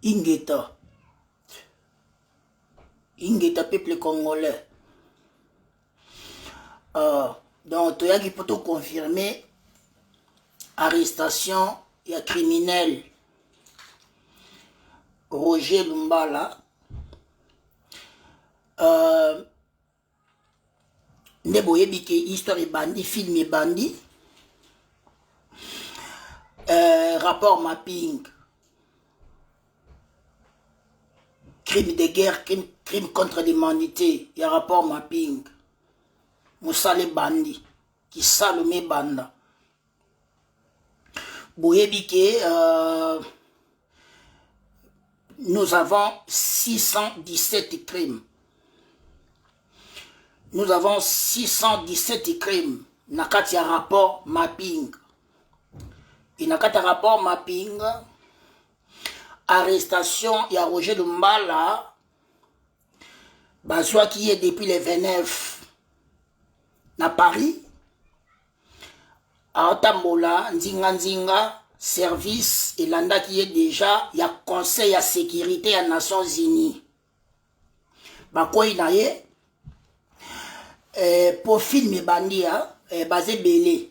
Ingeta. Ingeta peuple congolais. Donc toyaki mpo toconfirme arrestation ya criminel Roger Lumbala. Nde boyebi ke histoire ebandi, film ebandi, rapport mapping, crime de guerre, crime contre l'humanité ya rapport mapping, mosala ebandi, kisalu mebanda. Boyebi ke nous avons 617 crimes. Nous avons 617 crimes na kati ya rapport mapping. Et na kati ya rapport mapping, arrestation ya Roger Lumbala bazwaki ye depuis le 29 na Paris, aotambola nzinga nzinga, service elandaki ye déjà ya Conseil ya sécurité ya Nations Unies. Bakwei na ye po film ebandi ya baza ebele,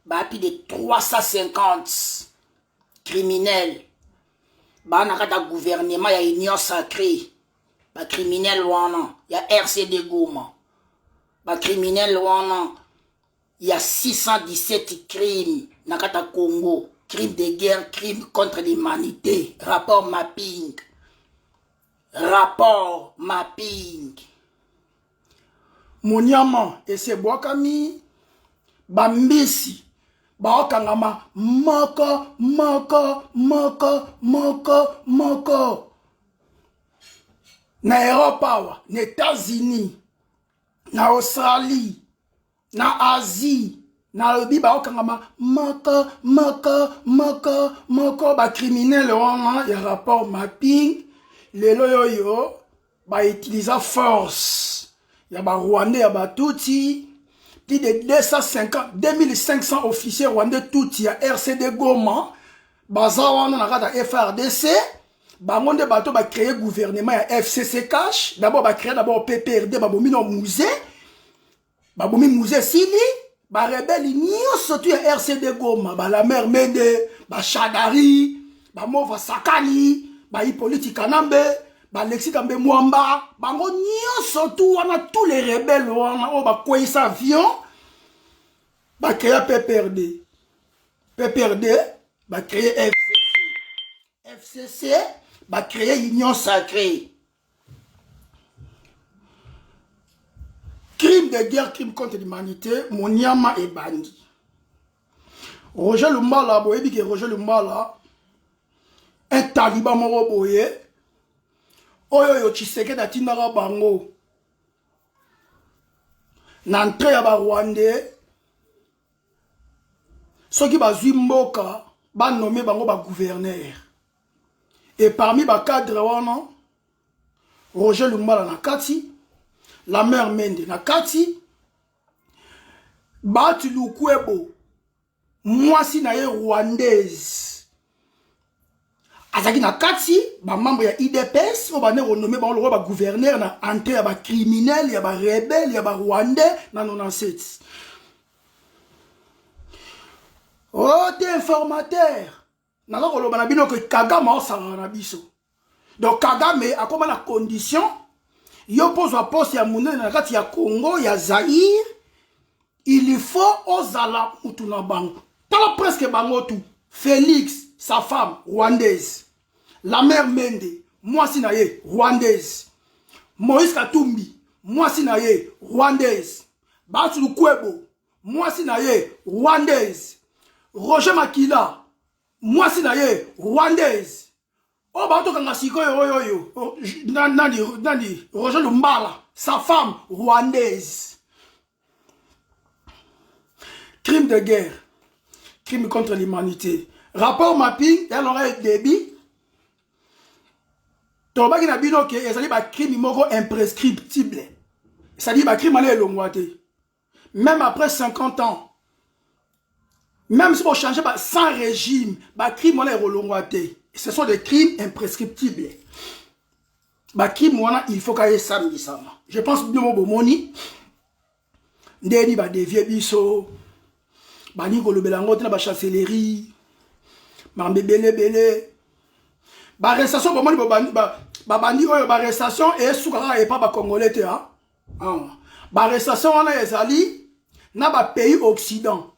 ba plus de 350 criminels baa na kati ya gouvernement ya Union sacrée, bacriminel wana ya RCD Goma, bacriminel wana ya 617 crimes na kati ya Congo, crime de guerre, crime contre l'humanité, rapport mapping, rapport mapping. Monyama ese ebwakami, bambisi baokangama moko moko moko moko moko na Europe awa, na États-Unis, na Australie, na Asie. Nalobi baokangama moko moko moko moko, bacriminele wana ya rapport mapping. Lelo oyo bautiliza force ya barwandais ya batutsi, plus de 250 2500 officiers rwandais tutsi ya RCD Goma baza wana na kati ya FARDC. Bango nde bato bacréer gouvernement ya FCC cash. D'abord bacréer d'abord PPRD, babomi na Mzee, babomi Mzee, esili. Barebele nyonso tu ya RCD Goma, balamer Mende, bashadari, bamova Sakali, bahippolyte Kanambe, balexi Kambe Mwamba, bango nyonso tu wana, tous les rebelles wana oyo bakweyisa avion, bacréa PPRD. PPRD bacréer FCC, FCC bacréer Union sacrée. Crime de guerre, crime contre l'humanité, monyama ebandi. Roger Lumbala, boyebi ke Roger Lumbala un taliban moko boye oyo oyo Tshisekedi atindaka bango na entrée ya barwandais. Soki bazwi mboka, banome bango bagouverneur, et parmi bacadre wana, Roger Lumbala na kati, la mère Mende na kati, Bati Lukwebo, mwasi na ye rwandaise, azalaki na kati. Bamembre ya UDPS oyo bande renome bango lokola bagouverneur na entrée ya bacriminel, ya barebele, ya barwandais na 97. O te, informateur, naza koloba na bino ke Kagame aosangaka na biso. Donc Kagame akóma na condition: yo mpo ozwa poste ya monene na kati ya Congo, ya Zaire, il faut ozala mutu na bango. Tala presque bango tu: Félix, sa femme rwandaise, la mère Mende, mwasi na ye rwandaise, Moïse Katumbi, mwasi na ye rwandaise, Batu Lukwebo, mwasi na ye rwandaise, Roger Makila, mwasi na ye rwandaise, oyo baotokanga sikoyo oyo oyo nani nani, Roger Lumbala, sa femme rwandaise. Crime de guerre, crime contre l'humanité, rapport mapping yalonga débit. Tolobaki na bino ke ezali bacrime moko imprescriptible, c'est-à-dire bacrime wana elongwa te même après 50 ans, même si bochange ba sans régime, bacrime wana ekolongwa te. Ce sont des crimes imprescriptibles. Bacrime wana, il faut kaka esambisama. Je pense bino mo bomoni ndeni badevie biso, balingi kolobela yango te na bachancellerie, makambo ebele ebele. Baarrestation bomoni babandi oyo, baarrestation esuka kaka epa bacongolais te. Ah. Baarrestation wana ezali na bapays occident,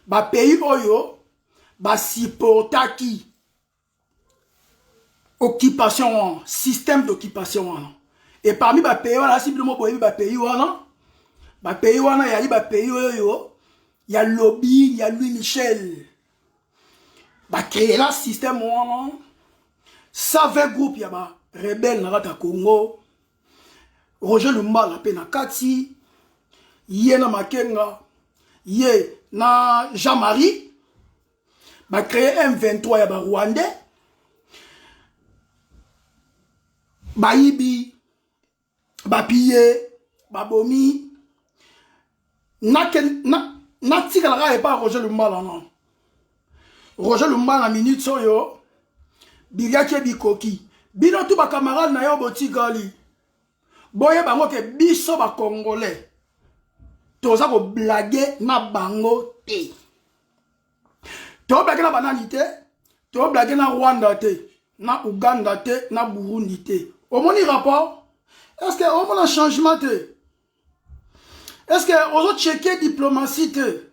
bapays oyo basupportaki occupation wana, système d'occupation wana. Et parmi bapays wana, asi bino mo boyebi bapays wana. Bapays wana yali bapays oyo ya lobby ya Louis Michel. Bacréela système wana, 120 groupe ya barebele na kati ya Congo, Roger Lumbala mpe na kati, ye na Makenga, ye na Jean-Marie, bacréé M23 ya barwandais. Bayibi, bapille, babomi. Natikala kaka epa Roger Lumbala. Na Roger Lumbala, na minute oyo biliaki ebikoki bino tu bacamarade na yo botikali, boyeba yango ke biso bacongolais toza koblaguer na bango te. Toblaguer na banani te, toblaguer na Rwanda te, na Uganda te, na Burundi te. Omoni rapport, est ce que omona changement te? Est ce que ozochecker diplomatie te?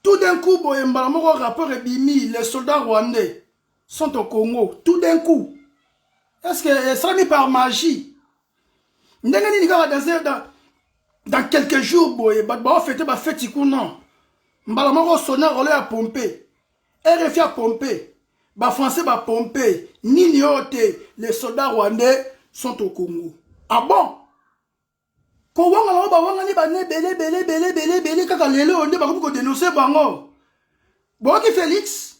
Tout d'un coup boye, mbala moko rapport ebimi, les soldats rwandais sont au Congo. Tout d'un coup, est ce que esalami par magie? Ndenge nini kaka dans quelques jours boye, bato baofêter bafeti kuna, mbala moko Sona Rolo ya pompe, RFI ya pompe, bafrançais bapompe nini oyo te, les soldats rwandais sont au Congo? Ah bon, kowangana oyo bawangani bane ebele ebele ebele ebele ebele, kaka lelo oyo nde bakomi kodénoncer bango. Boyoki Félix,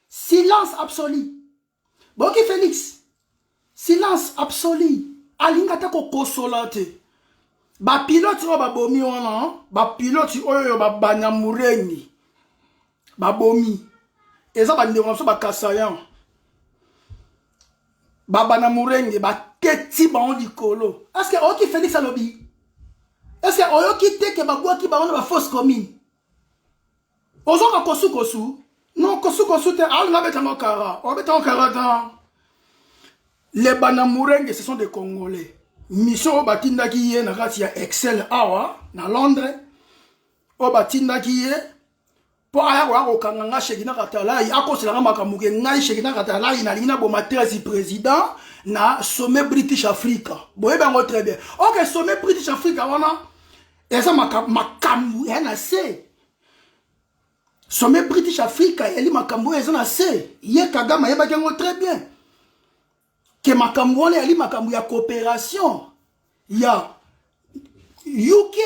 silence absolu. Boyoki Félix, silence absolu. Alingi ata kokosola te. Bapilote oyo babomi wana, bapilote oyo babanyamureni babomi, eza bandeko na biso bakasayan. Babanamurenge baketi bango likolo. Est ce que oyoki Félix alobi? Est ce que oyoki te ke babwaki bango na bafosse commune? Ozoka kosukosu, non, kosukosu te. Alinga abetango kara, obetango kara ta. Les Banamurenge, ce sont des Congolais. Mission oyo batindaki ye na kati ya Excel awa na Londres, oyo batindaki ye mpo aya koya kokanga nga Shekina Katalai, akoselanga makambo ke ngai Shekina Katalai nalingi naboma 13 président na sommet British Africa. Boyebi yango très bien. Ok, sommet British Africa wana eza makambo eya na se. Sommet British Africa eyali makambo oyo eza na se. Ye Kagame ayebaki yango très bien ke makambo wana eyali makambo ya coopération ya UK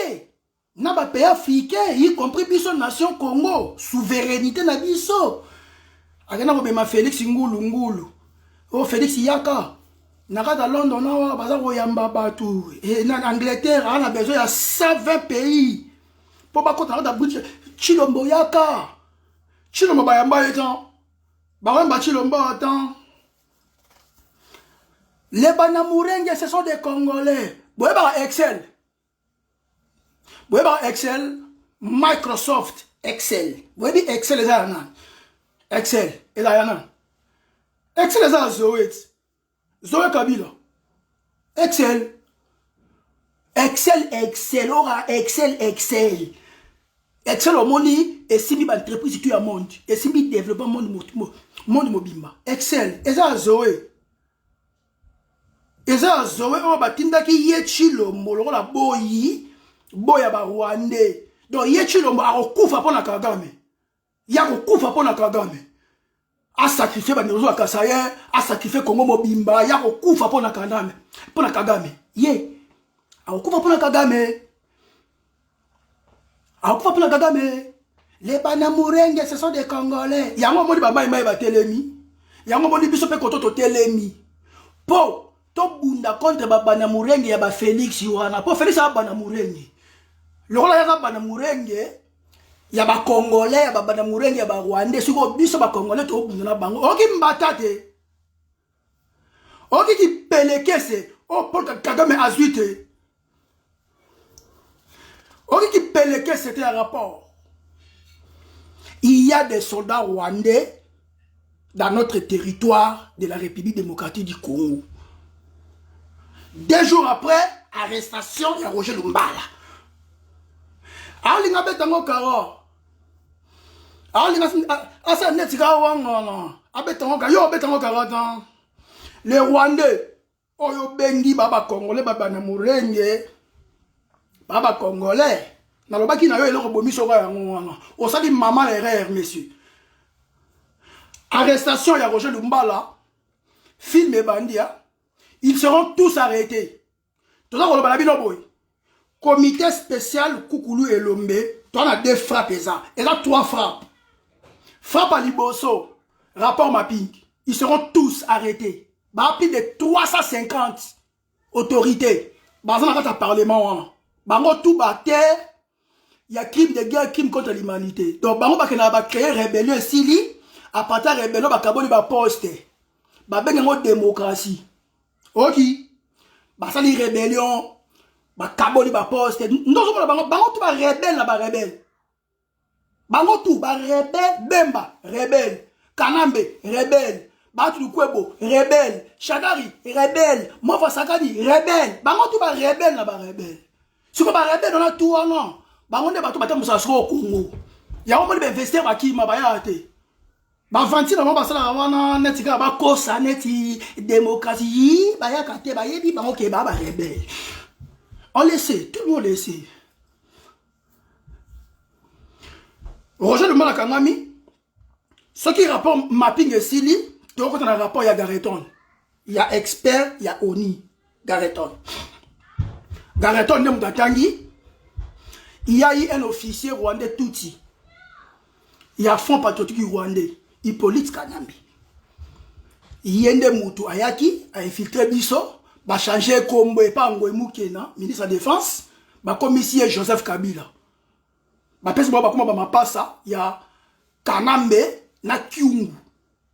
na bapays africain, y compris biso nation Congo, souveraineté na biso. Akenda kobema Félix ngulu ngulu. O Félix yaka na kati ya London awa, baza koyamba bato e, na Angleterre aa na besoin ya 120 pays mpo bakota na kati ya British. Chilombo yaka, Chilombo bayamba ye tan, bakoyamba Chilombo atan. Les Banamurenge, ce sont des Congolais. Boyebaka Excel, boyebaka Excel, Microsoft Excel. Boyebi Excel eza ya nani? Excel eza ya nani? Excel eza ya Zoe, Zoe Kabila. Excel, Excel, Excel oka Excel, Excel, Excel. Omoni esimbi baentreprise tu ya monde, esimbi développement monde, monde mobimba. Excel eza ya Zoe, eza ya Zoe oyo batindaki ye Chilombo lokola boyi boya barwandais. Donc ye Chilombo akokufa mpo na Kagame, ya kokufa mpo na Kagame, asacrifier bandeko ya Kasaye, asacrifier Kongo mobimba, ya kokufa mpo na Kagame, mpo na Kagame. Ye akokufa mpo na Kagame, akokufa mpo na Kagame. Les Banamurenge, ce sont des Congolais. Yango omoni bamaimai batelemi, yango omoni biso mpe koto totelemi mpo tobunda contre babanamurenge ya bafélix wana, mpo Félix aza Banamurenge. Lokola yaza Banamurenge. Ya bacongolais, ya babanyamulenge, ya barwandais. Sikoyo biso bacongolais tobunda na bango. Oki mbata te, oki kipelekese oyo Paul Kagame azwi te, oki kipelekese te ya rapport. Il y a des soldats rwandais dans notre territoire de la République démocratique du Congo. 2 jours après, arrestation ya Roger Lumbala. Alinga betango karo, alinga asala neti kaka wangana, abetango ka yo, abetango karo tan. Les Rwandais oyo bengi ba bacongolais, babanyamulenge, ba bacongolais, nalobaki na yo eloko bomi soko yango wana osali mama erreur, monsieur. Arrestation ya Roger Lumbala, film ebandi ya ils seront tous arrêtés. Toza koloba na bino boye: comité spécial Kukulu Elombe, toza na deux frappes, eza trois frappes. Frappe ya liboso, rapport mapping, ils seront tous arrêtés. Ba plus de 350 autorités baza na kati ya parlement wana, bango tout baterre ya crime de guerre, crime contre l'humanité. Donc bango bakendaka bacréer rébellion, esili, à partir ya rébellion bakaboli baposte, babengi yango démocratie. Oki basali rébellion, bakaboli baposte, ndozomona bango, bango tout barebelle na barebelle, bango tout barebelle. Bemba rebelle, Kanambe rebelle, Bahati Lukwebo rebelle, Shadari rebelle, Mova Sakadi rebelle, bango tout barebelle na barebelle. Sikoyo barebelle wana tu wana, bango nde bato batambusaka sikoyo Kongo. Yango moni bainvestisseur bakima, bayaka te. Bavanti bango basalaka wana neti kaka bakosa neti démocratie yi, bayaka te. Bayebi bango ke baa barebelle, on le sait, tout le monde le sait. Roger Lumbala akangami. Soki rapport mapping esili, tokota na rapport ya Garreton, ya expert ya ONU Garreton. Garreton nde moto atangi. Il y a eu un officier rwandais tutsi ya Front patriotique rwandais, Hippolyte Kanambe. Ye nde mutu ayaki ainfiltre biso, bachange kombo epa Ngoi Mukena, ministre ya Défense, bakomisi ye Joseph Kabila. Bapesi bango bakoma bamapasa ya Kanambe na Kyungu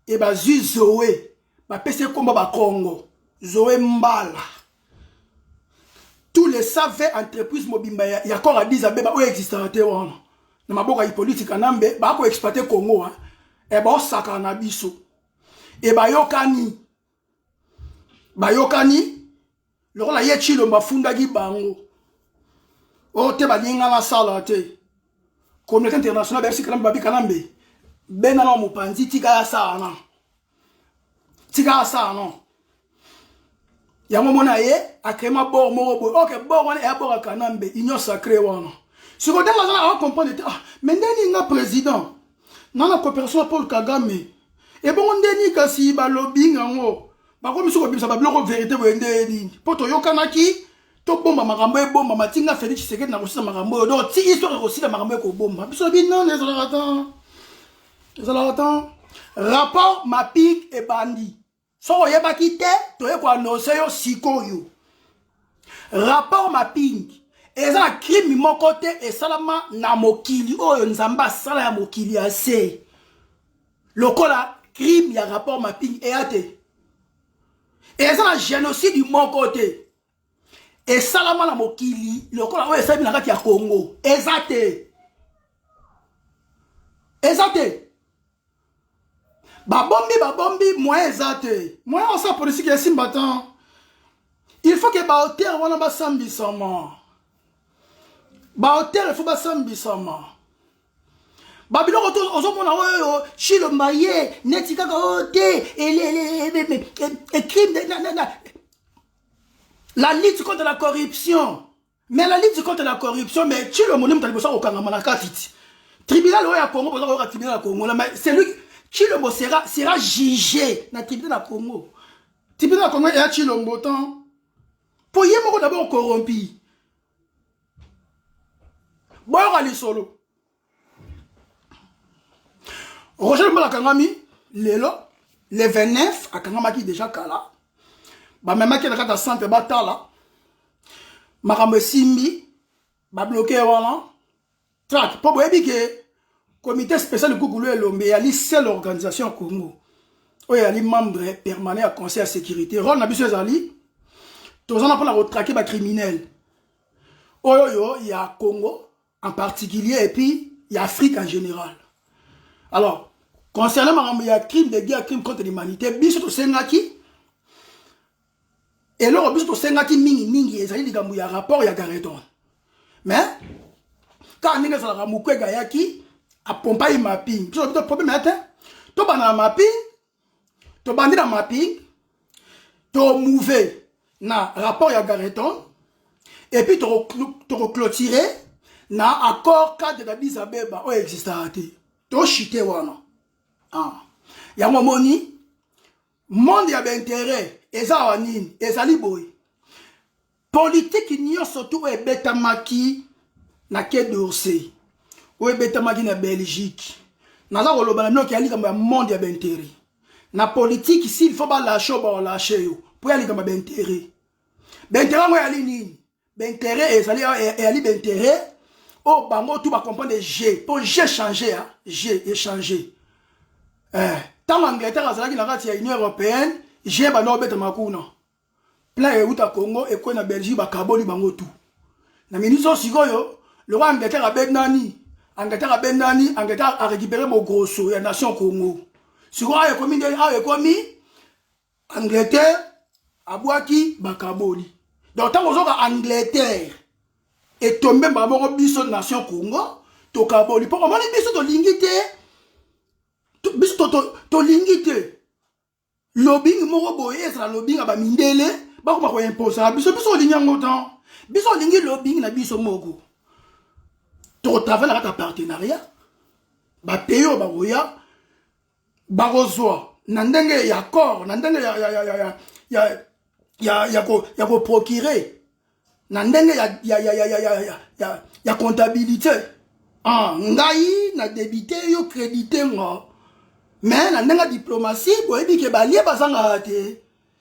e bazwi Zoe, bapesi ye kombo Bakongo, Zoe Mbala. Tous les save entreprise mobimba ya corps Addis Abeba oyo existaka te wana na maboko ya Hippolyte Kanambe. Bakoexploite Congo e baosakana na biso e bayokani, bayokani lokola ye Tshilombo afundaki bango oyo te, balinga nasala te. Communauté internationale bayebisi Kanambe, babi Kanambe bena na mopanzi, tika ya sala na tika ya sala no. Yango mona ye acréer bord moko boye. Ok, bord wana eya bord ya Kanambe, union sacrée wana. Sikoyo ndenge aza na acomprendre te. Ah, mais ndeni nga président na coopération ya Paul Kagame, ebongo ndeni kasi balobi yango bakomi soki kobimisa babiloko vérité boye, nde nini? Mpo toyokanaki tobomba makambo, ebombama ntinga Félix Tshisekedi na kosila makambo oyo. Donc ti histoire ekosila, makambo ekobomba biso bino ezalaka tan, ezalaka tan. Rapport mapping ebandi. Soki oyebaki te, toye koannoncer yo sikoyo. Rapport mapping eza na crime moko te esalama na mokili oyo Nzambe asala ya mokili ya se lokola crime ya rapport mapping eya te. Eza na génocide moko te esalama na mokili lokola oyo esalemi na kati ya Congo, eza te, eza te. Babombi, babombi, moyen eza te, moyen osala politique esimba tan. Il faut ke baauteur wana basambisama, baauteur il faut basambisama. Babiloko to ozomona oyo Tshilomba ye neti kaka oyo te, crime, la lutte contre la corruption. Mais la lutte contre la corruption, mais Tshilombo nde moto aliboso akokangama na kati ti tribunal oyo ya Congo. Boza koyoka tribunal ya Congo, mais c'est lui, Tshilombo sera jugé na tribunal ya Congo. Tribunal ya Congo eya Tshilombo tan mpo ye moko d'abord corrompi. Boyoka lisolo. Roger Lumbala akangami lelo le 29, akangamaki déjà kala, bamemaki na kati ya centre, batala makambo esimbi, babloquer wana track mpo boyebi ke Comité spécial Gugulu Elombe eyali seule organisation ya Congo oyo eyali membre permanent ya Conseil ya sécurité. Rôle na biso ezali, toza na mpona kotraquer bacriminel oyo oyo ya Congo en particulier et puis ya Afrique en général. Alors, concernant makambo ya crime de guerre, crime contre l'humanité, biso tosengaki eloko, biso tosengaki mingimingi ezali likambo ya rapport ya Garreton. Mais kaka ndenge ezalaka, Mukwege ayaki, apompai mapping. Biso biso problème ya te, tobanda na mapping, tobandi na mapping, tomove na rapport ya Garreton et puis tokoclôturer na accord cadre d'Addis Abeba oyo existaka te. Toshite wana. Ah. Yango omoni, monde ya baintérêt eza awa. Nini ezali boye? Politike nyonso tu oyo ebetamaki na Quai d'Orsay, oyo ebetamaki na Belgique, naza koloba na bino ya likambo ya monde ya baintérêt na politike. S'il faut balâcher oyo, baolâcher yo mpo ya likambo ya baintérêt. Baintérêt yango eyali nini? Baintérêt ezali, eyali baintérêt oyo bango tu bacomprendre g mpo g change ya g échange. Ntango Angleterre azalaki na kati ya Union européenne, g banda obetama kuna, plein euta Congo, ekwei na Belgique, bakaboli bango tu na minisi. Oyo sikoyo, lokwa Angleterre abendani, Angleterre abendani, Angleterre arécupéré bogrosso ya nation Congo. Sikoyo awa ekomi nde, awa ekomi Angleterre abwaki, bakaboli. Donc ntango ozoka Angleterre etombe mbala moko, biso nation Congo tokaboli, mpo omoni biso tolingi te, biso tolingi te lobbying moko boye ezala lobbying ya bamindele bakoma koimposer biso. Biso olingi yango tan, biso olingi lobbying na biso moko. Tokotravaille na kati ya partenariat, bapays oyo bakoya bakozwa na ndenge ya accord, na ndenge ya koprocurer, na ndenge ya comptabilité. Ah, ngai na débité, yo crédité nga, mais na ndenge ya diplomatie, boyebi ke balie bazangaka te.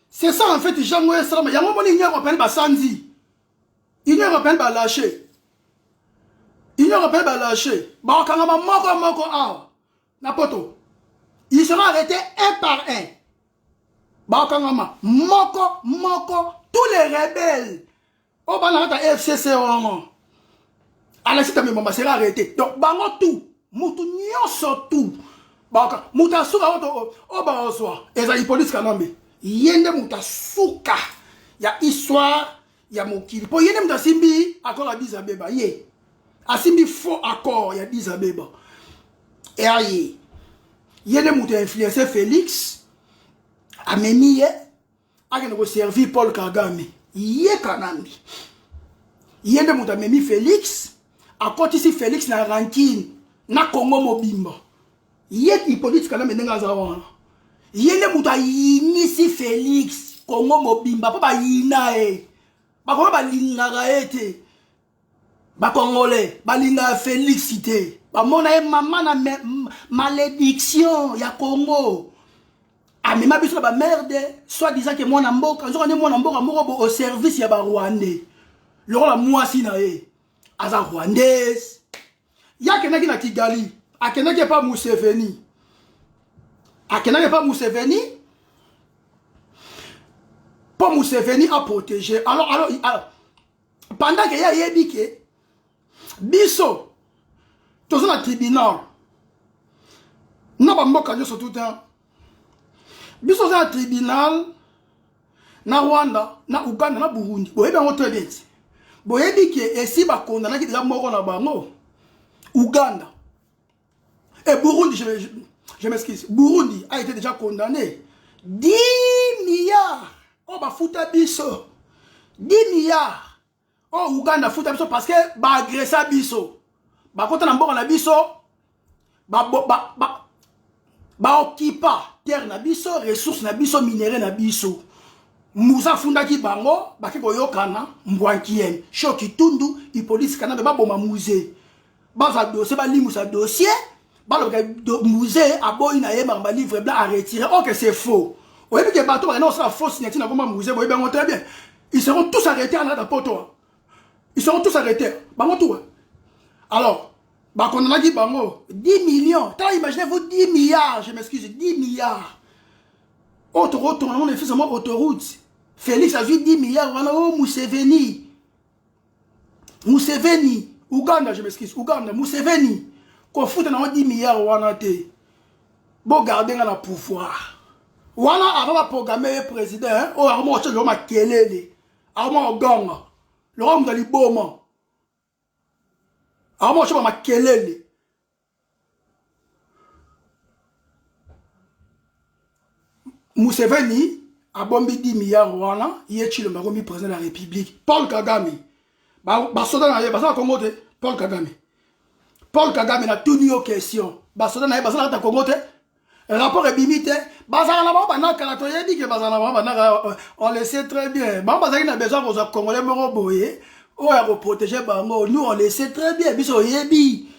C'est ça en fait. Jango esalama yango. Moni Union européenne basanzi, Union européenne balâcher, Union européenne balâcher, bakokangama moko moko awa na Poto. Ils seront arrêtés un par un, bakokangama moko moko, tous les rebelles oyo bana kaka FCC wana. Alexis Tambwe sera arrêté. Donc bango tout, mutu nyonso tout, moto asuka oyo bakozwa ezali Hippolyte Kanambe. Ye nde moto asuka ya histoire ya mokili, mpo ye nde moto asimbi accord ya Addis Abeba. Ye asimbi faux accord ya Addis Abeba. Eya ye, ye nde moto influence Félix, amemi ye akende koservir Paul Kagame. Ye Kanambe, ye nde moto amemi Félix, akotisi Félix na rancune na Congo mobimba. Ye Hippolyte Kanambe, ndenge aza wana, ye nde moto ayinisi Félix Congo mobimba, mpo bayina ye. Bakongo balingaka ye te, Bacongolais balingaka Félix te, bamona ye mama na malédiction ya Congo. Amema biso na bamerde, soit disant ke mwana mboka, nzoka nde mwana mboka moko bo au service ya Barwandais, lokola mwasi na ye aza Rwandaise. Ye akendaki na Kigali, akendaki epa Museveni, akendaki epa Museveni mpo Museveni aprotéger. Alors pendant ke ye ayebi ke biso toza na tribunal na bamboka nyonso tout temps, biso toza na tribunal na Rwanda, na Uganda, na Burundi. Boyebi yango très bien ti. Boyebi ke esi bakondanaki deja moko na bango, Uganda et Burundi, je m'excuse, Burundi a été déjà condamné. 10 milliards oyo bafuta biso, 10 milliards oyo Uganda afuta biso parce que baagressa biso, bakota na mboka na biso, baokipa terre na biso, ressource na biso, minerai na biso. Musa afundaki bango, bake koyokana. Mbwankiene Shoki Tundu, Hippolyte Kanambe baboma Mzee, bazwa dossier, balimusa dossier, balobaka Mzee aboyi na ye makambo livre blanc, aretire. Ok, c'est faux. Oyebi ke bato bakenda kosala fausse signature na komba Mzee, boyebi yango très bien. Ils seront tous arrêtés en kati ya Poto, ils seront tous arrêtés, bango tout. Alors Bakondanaki bango 10 millions. Tala, imaginez-vous 10 milliards, je m'excuse, 10 milliards. Oyo tokotonga yango na efisa mwa autoroute. Félix azwi 10 milliards wana o oh, Museveni. Museveni, Uganda, je m'excuse, Uganda, Museveni. Kofuta nango 10 milliards wana te. Bogarde nga na pouvoir. Wana avant baprogramme ye président, oyo akoma kotya lelo makelele, akoma koganga, lokola moto ya liboma. Akoma kotya makelele. Museveni abombi 10 milliards wana, ye Tshilombo akomi président de la République. Paul Kagame, basoda na ye baza na Congo te. Paul Kagame, Paul Kagame na tuni yo question, basoda na ye baza na kati ya Congo te? Rapport ebimi te. Bazala na bango banakala, toyebi ke bazala na bango banakala, on le sait très bien. Bango bazalaki na besoin kozwa Congolais moko boye oyo ya koprotéger bango. Nous, on le sait très bien, biso oyebi.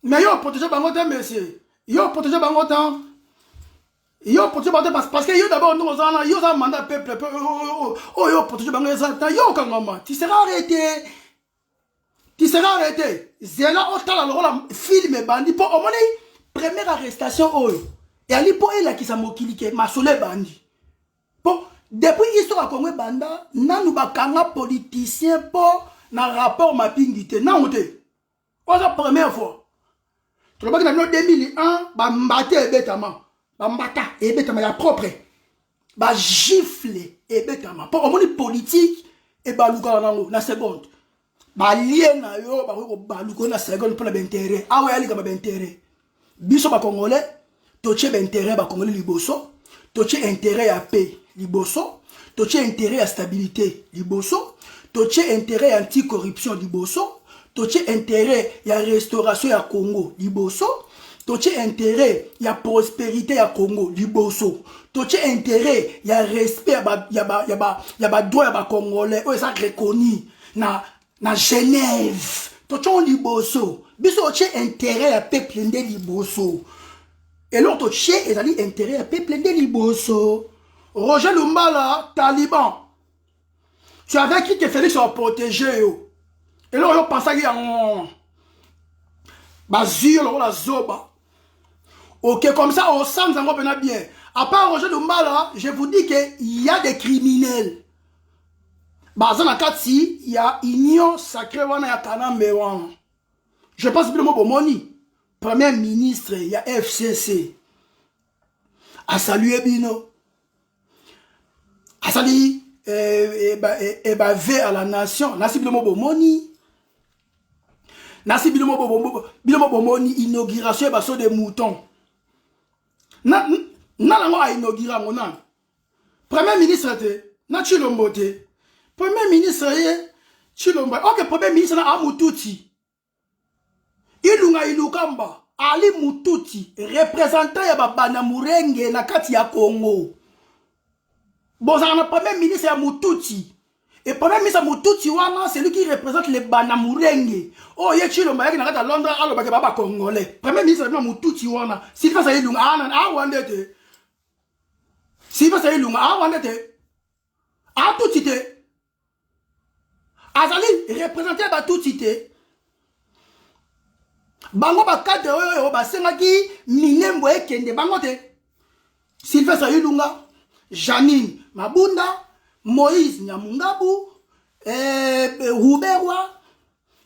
Mais yo protéger bango te, monsieur, yo protéger bango te, yo protéger bango te, parce que yo d'abord ndenge oza wana, yo oza mandat peuple oyo protéger bango eza ta yo okangama, tu seras arrêté, tu seras arrêté. Zela otala lokola film ebandi, mpo omoni première arrestation oyo eyali mpo elakisa mokili ke masolo ebandi. Mpo depuis histoire ya Congo ebanda, nanu bakanga politicien mpo na rapport mapingi te, nanu te. Oza première fois. Tolobaki na bino 2001, bambata ebetama, bambata ebetama ya propre, bagifle ebetama, mpo omoni politique ebalukaka nango na seconde. Balie na yo bakoki kobaluka na seconde mpona baintérêt. Awa yalikama baintérêt. Biso bacongolais totie baintérêt bacongolais liboso, totie intérêt ya paix liboso, totie intérêt ya stabilité liboso, totie intérêt ya anticorruption liboso, totie intérêt ya restauration ya Congo liboso, totie intérêt ya prospérité ya Congo liboso, totie intérêt ya respect ya badroit ya bacongolais oyo eza reconnu na Genève, totie liboso. Biso totie intérêt ya peuple nde liboso. Eloko totie ezali intérêt ya peuple nde liboso. Roger Lumbala, taliban, tu avais cru que Félix va protéger yo. Eloko yo pensaki yango, bazwi yo lokola zoba. Ok, comme ça osanza yango mpena bien. À part Roger Lumbala, je vous dis que il y a des criminels baza na kati ya union sacrée wana ya Kanambe wana. Je pense bino mo bomoni premier ministre ya FCC asalue bino, asali ebave à la nation. Nasi bino mo bomoni, nasi bino mo bomoni inauguration ya basaut de mouton. Na nango ainaugure yango nani? Premier ministre te na Tshilombo te. Premier ministre ye Tshilombo. Ok, premier ministre na amututi Ilunga Ilukamba ali mututi, représentant ya babana murenge na kati ya Congo. Bozala na premier ministre ya mututi, et premier ministre ya mututi wana, c'est lui qui représente les bana murenge oyo ye Tshilombo ayaki na kati ya Londres alobaki ba bacongolais. Premier ministre na bino mututi wana, Sylvestre Ilunga awa nde te. Sylvestre Ilunga awa nde te, atuti te, azali représentant ya batuti te. Bango bacadre oyo basengaki Minembo ekende, bango te: Sylvestre Ilunga, Janine Mabunda, Moïse Nyamungabu, Ruberwa,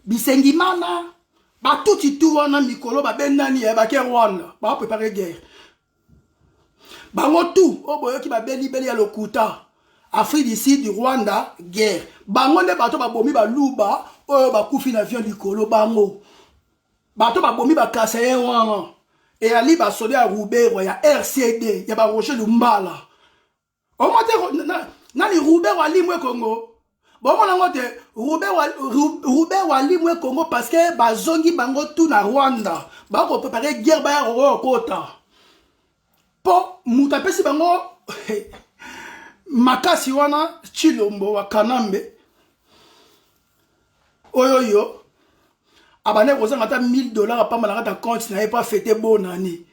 Bisengimana. Batuti tu wana mikolo babendani ya bake Rwanda, baprépare guerre. Bango tu oyo boyoki babelibeli ya lokuta, Afrique du Sud, Rwanda, guerre, bango nde bato babomi baluba oyo bakufi na avion likolo. Bango bato babomi bakasa ye wana, eyali basoda ya Ruberwa ya RCD ya baRoger Lumbala. Omo te nani Ruberwa alimwe Congo, bomona yango te. Ruberwa alimwe Congo parce que bazongi bango tu na Rwanda, bakoprépare guerre, baya kokota mpo moto apesi bango makasi wana, Tshilombo wa Kanambe oyo yo abandaki kozanga ata 1000 $ apamba na kati ya compte na ye mpo afêter bonne année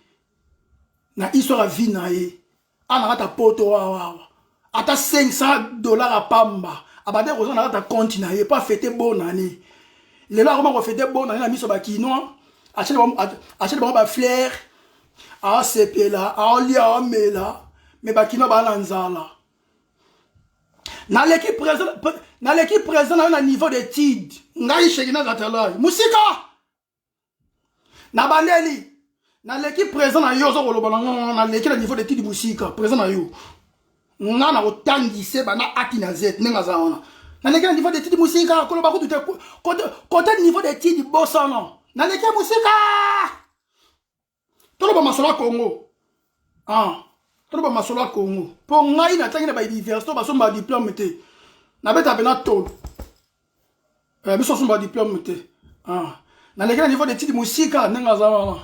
na histoire ya vie na ye. Ana kati ya poto awa, ata 500 $ apamba abandaki kozanga na kati ya compte na ye mpo afêter bonne année. Lelo akoma kofêter bonne année na miso bakinois. Atyeli bango bafleur, aosepela, aolia, aomela, me bakino baa na nzala. Naleki président, naleki président na yo na niveau d'étude. Ngai Shekina Katalai mosika nabandeli, naleki président na yo. Oza koloba na nga naleki na niveau d'étude mosika président na yo. Nga na kotangise bana ati na z ndenge aza wana. Naleki na niveau d'étude mosika, koloba kutu te. Côté niveau d'étude, bosana, naleki mosika. Toloba masolo ya Congo. Ah, toloba masolo ya Congo, mpo ngai natangi na bauniversité, basomba diplôme te. Nabeta mpena tolo, biso osomba diplôme te. Ah, naleki na niveau d'étude mosika ndenge aza wana.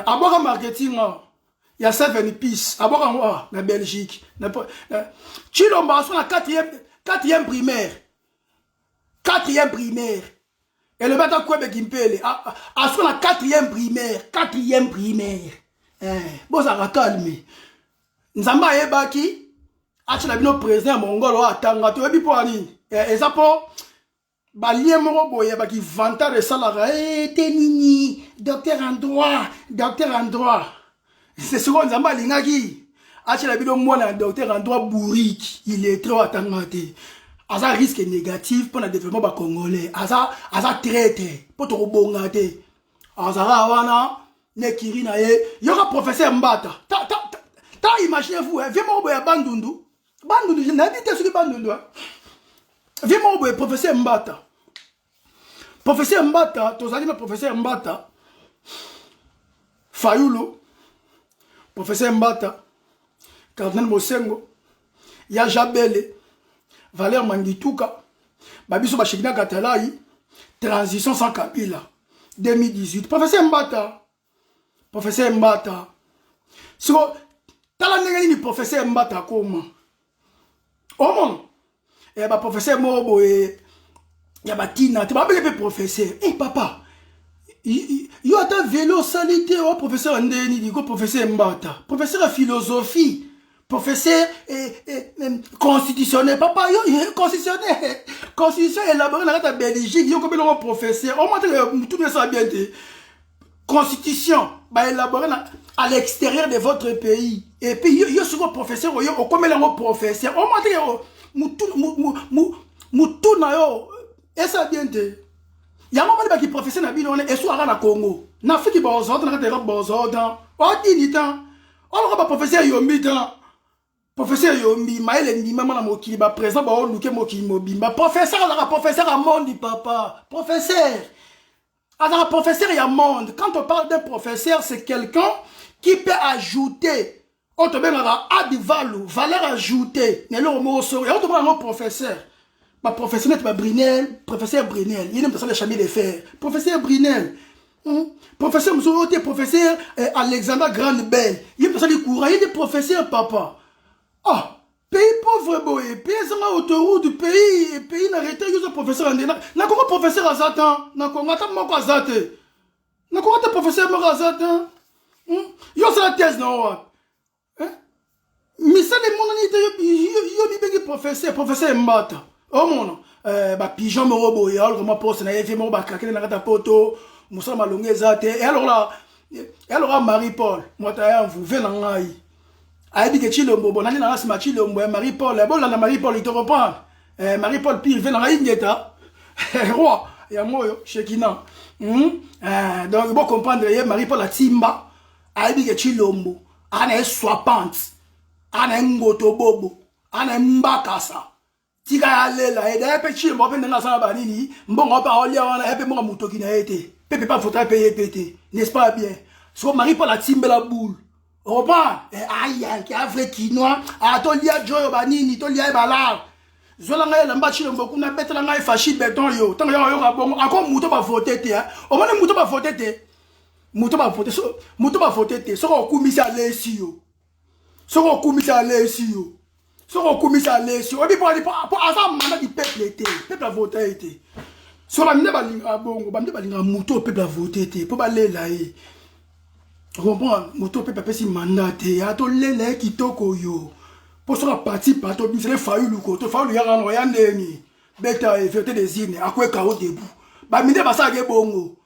Abwaka marketing ya 7 piece, abwaka yango ah, na Belgique. Chilombo aso na 4e primaire, 4e primaire. Elobi ata kwebeki mpele aso na 4e primaire, 4e primaire. Bozalaka calme. Nzambe ayebaki atyela bino président ya mongolo oyo atanga. Toyebi mpo ya nini eza, mpo balie moko boye bakivantare esalaka te nini, docteur en droit, docteur en droit. C'est sikoyo Nzambe alingaki atyela bino mwana ya docteur en droit bourrique, illettré, oyo atanga te. Aza risque négatif mpo na développement bacongolais. Aza traître mpo tokobonga te. Azalaka wana nekiri na ye. Yoka professeur Mbata. Ta, imaginez vous, vieux moko boye ya Bandundu. Bandundu, nayebi te soki Bandundu. Vieux moko boye, professeur Mbata, professeur Mbata. Tozalaki na professeur Mbata, Fayulu, professeur Mbata, cardinal Mosengo ya Jabele, Valeur Mangituka, babiso bashekina Katalai, transition sans Kabila 2018. Professeur Mbata, professeur Mbata, siko tala ndenge nini professeur Mbata akoma. Omona baprofesseur moko boye ya batina te, babenge mpe professeur. Papa, yo ata velo osali te, o professeur ya ndenge nini ko? Professeur Mbata, professeur ya philosophie, professeur constitutionnel. Papa, yo constitutionnel, constitution élaboré na kati ya Belgique, yo kobelongo professeur. Omoi te mutu esala bien te. Constitution baélaboré à l'extérieur de votre pays, et puis yo siko professeur oyo okomela yango professeur. Omoi te mutu na yo esa bien te. Yango moni baki professeur na bino wana eswaka na Congo, na Afriki bozota, na kati Europe bozota odini ta oloko baprofesseur yombi ta. Professeur yombi mayele ndimama na mokili, baprésident baoluke mokili mobimba. Professeur azalaka professeur ya monde, papa. Professeur azalaka professeur ya monde. Quand on parle d'un professeur, c'est quelqu'un qui peut ajouter oyo tobengaka add value, valeur ajoutée na eloko moko. Soko yango tobengaka yango professeur. Baprofesseur neti babrinel, professeur Brinel, ye nde moto asala chemin de fer, professeur Brinel. Professeur mosusu oyo te, professeur Alexander Graham Bell, ye moto asali courant, ye nde professeur, papa. Ah, pays pauvre boye, pays ezanga autoroute, pays na retard, yo oza professeur ya nde na Kongo? Professeur aza ta na Kongo, ata moko aza te na Kongo te. Professeur moko aza te. Yo osala thèse na yo wapi? Misala emonani te. Yo mibengi professeur, professeur Mbata. Omona bapigeon moko boye aolokama poste na ye vie moko bakrakele na kati ya poto, mosala malongo eza te. Eya lokola Marie Paul moto aya mvuve na ngai, ayebi ke Chilombo bo nani nanga nsima Chilombo ya Marie Paul. Bolanda Marie Paul, ito comprendre Marie Paul pire ve nanga ingeta roi yango oyo Shekina. Donc bocomprendre ye Marie Paul atimba, ayebi ke Chilombo aa na ye swapante, aa na ye ngoto bobo, aa na ye mbakasa. Tika ya lela ye daye mpe Chilombo mpe ndenge asala banini mbongo mpe aolia wana ye mpe mbongo motoki na ye te mpe mpe bafota mpe ye mpe te, n'est-ce pas bien? Siko Marie Paul atimbela boule, comprendre ayaki a vrai Kinois. Tolia joyo banini, tolia ye balare. Zwela ngai elamba Chilombo kuna, betela ngai fashi beton. Yo ntango yo oyoka bongo ako moto bavote te. Omoni moto bavote te, moto bavote, moto bavote te. Soki okumisi, alesi yo. Soki okumisi, alesi yo. Soki okumisi, alesi yo. Oyebi po aza mandat du peuple te, peuple avote ye te. So baminde balingaka bongo, baminde balingaka moto oyo peuple avote te mpo balela ye. Comprendre, moto oyo peuple apesi mandat te, ya tolela ye kitoko oyo. Mpo soki apati pa tobisele Fayulu ko to Fayulu yaka na oya ndeni beta ye vérité des urnes, akweka o debout. Baminde basalaka ebongo.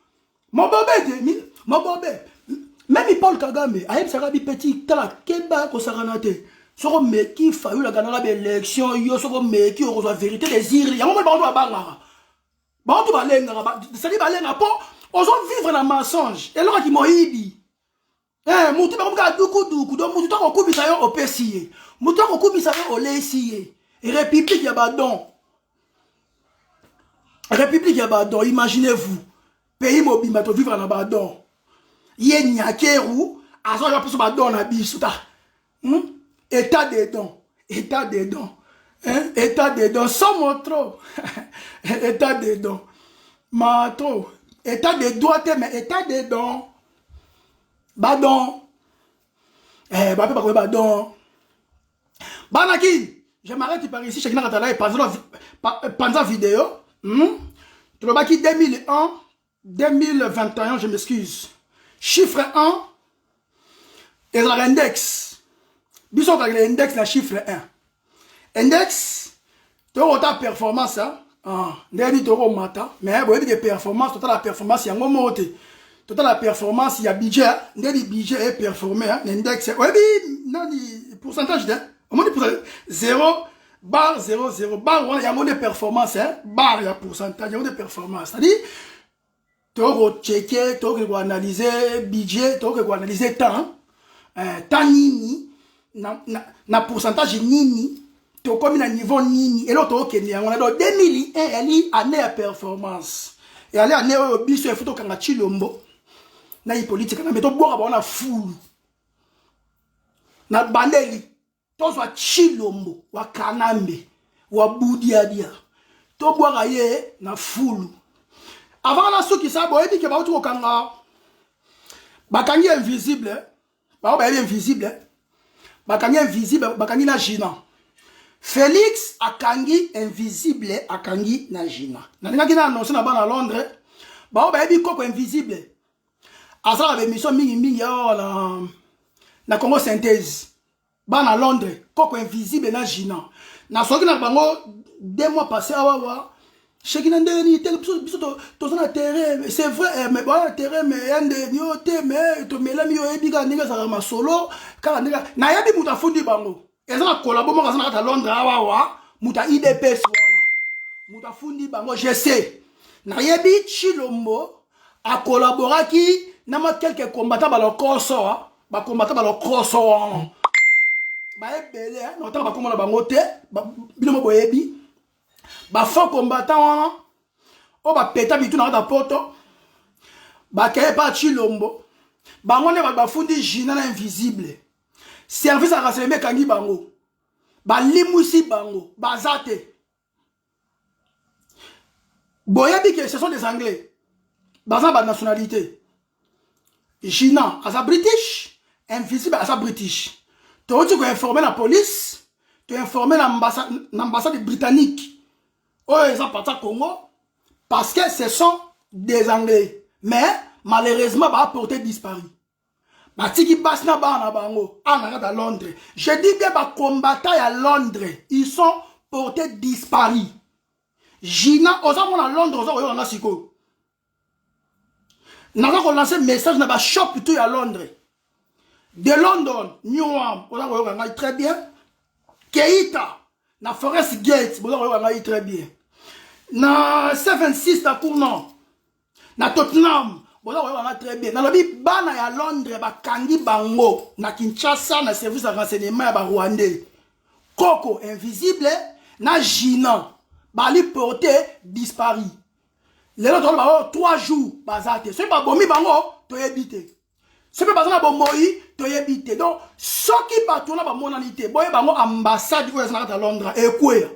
Mobobe te, mobobe. Même Paul Kagame ayebisaka bi petit, tala, keba, kosakana te. Soki omeki, Fayulu aganaka baélection, yo soki omeki, okozwa vérité des urnes. Yango moni bango to babangaka, bango to balengaka, c'est-à-dire balengaka mpo ozovivre na mensonge, elokaki moyibi. Mutu bakomi kaka dukuduku. Donc mutu akokubisa yo, opesi ye, mutu akokubisa yo, oleisi ye. République ya badon, république ya badon. Imaginez-vous, pays mobimba tovivre na badon. Ye Nyakeru azoya biso badon na biso ta, État de don, état de don, hein? État de don somo trop, état de don ma trop, état de droit te, mais état de don, badon. Bape bakomi badon. Banaki, je m'arrête par ici. Chacun katala panza vidéo, Tolobaki 2001, 2021, je m'excuse. Chiffre 1 ezalaka index. Biso okakela index na chiffre 1. Index tokota performance, ah, ndenge nini tokomata. Mais boyebi ke performance, totala performance yango moko te, totala performance ya budget, ndeni budget eperforme na index. Oyebi nani pourcentage te, omoni 0 barre 0 0 barre wana, yango nde performance. Barre ya pourcentage, yango nde performance. C'est-à-dire tokochecker, tokoki koanalyse budget, tokoki koanalyse temps, temps nini na pourcentage nini, tokomi na niveau nini, eloko tokokende yango na. Donc 2001 eyali année ya performance, eyali année oyo biso efu tokanga Chilombo na Hippolyte Kanambe, tobwaka bango na fulu na bandeli. Tozwa Chilombo wa Kanambe wa Budiadia, tobwaka ye na fulu. Avant nasukisa, boyebi ke bauti kokanga, bakangi Invisible. Bango bayebi Invisible, bakangi Invisible, bakangi na Gina. Félix akangi Invisible, akangi na Gina. Nalingaki na annonce na bana Londres, bango bayebi koko Invisible asalaka baémission mingimingi awa na Congo Synthèse. Bana Londres, koko Invisible na Gina, nasoki na bango 2 mois passé awawa. Sheki na ndenge nini te, biso toza na terrain, c'est vrai, mais baa na terrain, mais ya ndeni oyo te, mais tomelami. Oyo oyebi kaka ndenge ezalaka masolo, kaka ndenge nayebi moto afundi bango, eza na collabo moko aza na kati ya Londres awawa, moto ya UDPS wana, moto afundi bango. Je sais, nayebi Chilombo akolaboraki na mwa quelques combattants balokoso, bacombattants balokoso wana baebele. Na otanga bakomona bango te, bino mo boyebi bafaux combattant wana oyo bapeta mitu na kati ya Poto, bakeye pa Chilombo. Bango nde bato bafundi Gina na Invisible. Service ya renseignement ekangi bango, balimwisi bango, baza te. Boyebi ke ce sont des Anglais, baza na banationalité. Gina aza British, Invisible aza British. Touti koinforme na police, toinforme na ambassade britannique oyo eza parti ya Congo, parce que ce sont des Anglais. Mais malheureusement baaporté disparu, batiki basi na bana na bango awa na kati ya Londres. Je dis bien, bacombattants ya Londres, ils sont portés disparus. Gina, oza mona Londres, oza koyoka nga sikoyo, naza kolancer message na bashop tout ya Londres, de London, Newham, oza koyoka ngai très bien, Keita na Forest Gate, boza koyoka ngai très bien, na 76 na Cournant, na Tottenham, boza koyoka ngai très bien. Nalobi bana ya Londres, bakangi bango na Kinshasa na service ya renseignement ya Barwandais. Koko Invisible na Gina bali porté disparu. Lelo toloba bango 3 jours baza te. Soki babomi bango, toyebi te. Soki mpe baza na bomoi, toyebi te. Donc soki bato wana bamonani te, boyeba bango, ambassade oyo eza na kati ya Londres ekweya.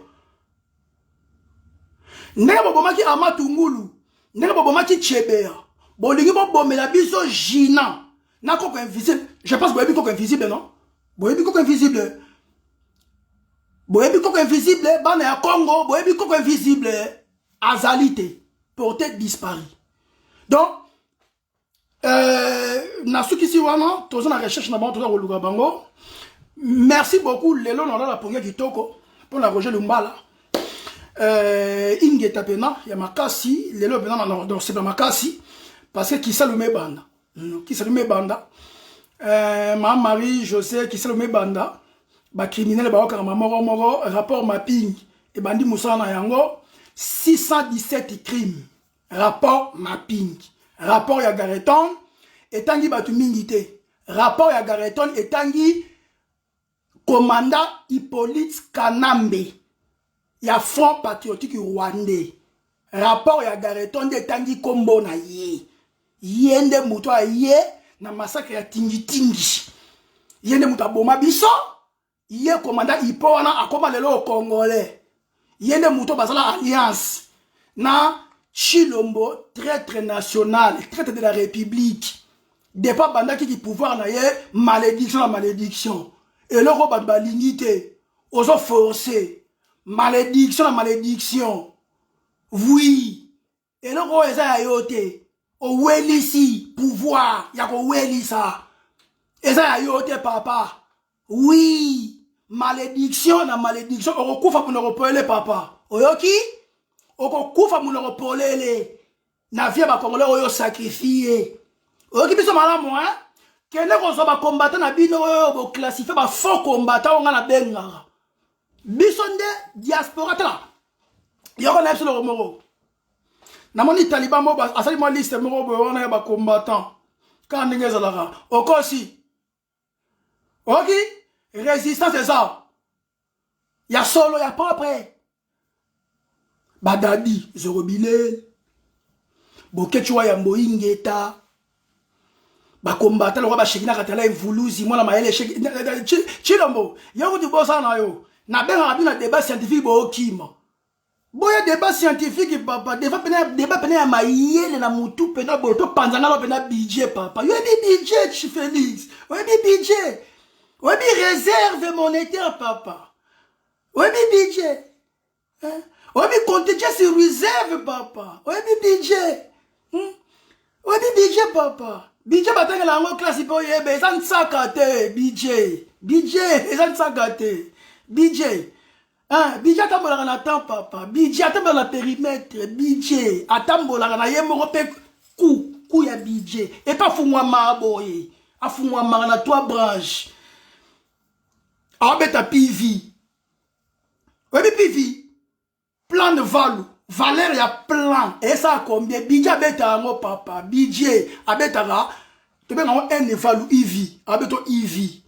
Ndenge bobomaki Amatungulu, ndenge bobomaki Chebea, bolingi bobomela biso Gina na koko Invisible. Je pense boyebi koko Invisible, non? Boyebi koko Invisible, boyebi koko Invisible. Bana ya Congo, boyebi koko Invisible, azali te, porté disparu. Donc nasukisi wana. Toza na recherche na bango, toza koluka bango. Merci beaucoup. Lelo nalala pongi kitoko mpona Roger Lumbala. Ingeta mpena ya makasi lelo mpena, nosepela makasi. Parce que Kisalu Mebanda, Kisalu Mebanda, Ma Marie José Kisalu Mebanda, ba criminel ba okanga moko moko, rapport mapping ebandi mosala na yango 617 crimes, rapport mapping, rapport ya Garreton etangi bato mingi te. Rapport ya Garreton etangi commandant Hippolyte Kanambe ya Front Patriotique Rwandais. Rapport ya Garreton nde etangi kombo na ye. Ye nde moto aye na massacre ya Tingitingi. Ye nde moto aboma biso. Ye commandant Hippo wana akoma lelo Congolais. Ye nde moto bazala alliance na Tshilombo, traître national, traître de la République. Depuis bandaki ki pouvoir na ye, malédiction na malédiction. Eloko bato balingi te, ozo forcer. Malédiction na malédiction. Oui, eloko oyo eza ya yo te, owelisi pouvoir ya kowelisa. Eza ya yo te, papa. Oui, malédiction na malédiction, okokufa monoko polele, papa. Oyoki? Okokufa monoko polele. Na vie bakongolais oyo sacrifié. Oyoki biso malamu, hein? Kende kozwa bacombattants na bino oyo boclassifier bafaux combattants oyo nga nabengaka. Biso nde diaspora, tala. Yoko na biso loko moko. Namoni taliban moko asali mwa liste moko boye wana ya bacombattants. Kaka ndenge ezalaka. Okosi. Oki? Résistance eza. Ya solo, ya propre. Badadi, Zorobile, Boketshu wa Yambo Ingeta, bacombattants lokwa bashekina katala evuluzi mwana mayele Tshilombo yo kutu bosala na yo. Nabengaka bino na débat scientifique, bookima. Boya débat scientifique, papa, débat pena, débat pena ya mayele na mutu pena boye topanzanga lo pena budget, papa. Yoyebi budget, Félix? Oyebi budget? Oyebi réserve monétaire, papa? Oyebi budget? Oyebi contingency reserve, papa? Oyebi budget? Oyebi budget, papa? Budget batangela yango classe mpo oyeba, eza nsaka te. Budget, budget eza nsaka te. Budget, budget atambolaka na temps, papa. Budget atambolaka na périmètre. Budget atambolaka na ye moko mpe ku ya budget epe afungwamaka boye, afungwamaka na trois branches, aobeta PV. Oyebi PV? Plan de value, valeur ya plan esala combien. Budget abeta yango, papa. Budget abetaka, tobenga yango n value, EV. Abeto EV,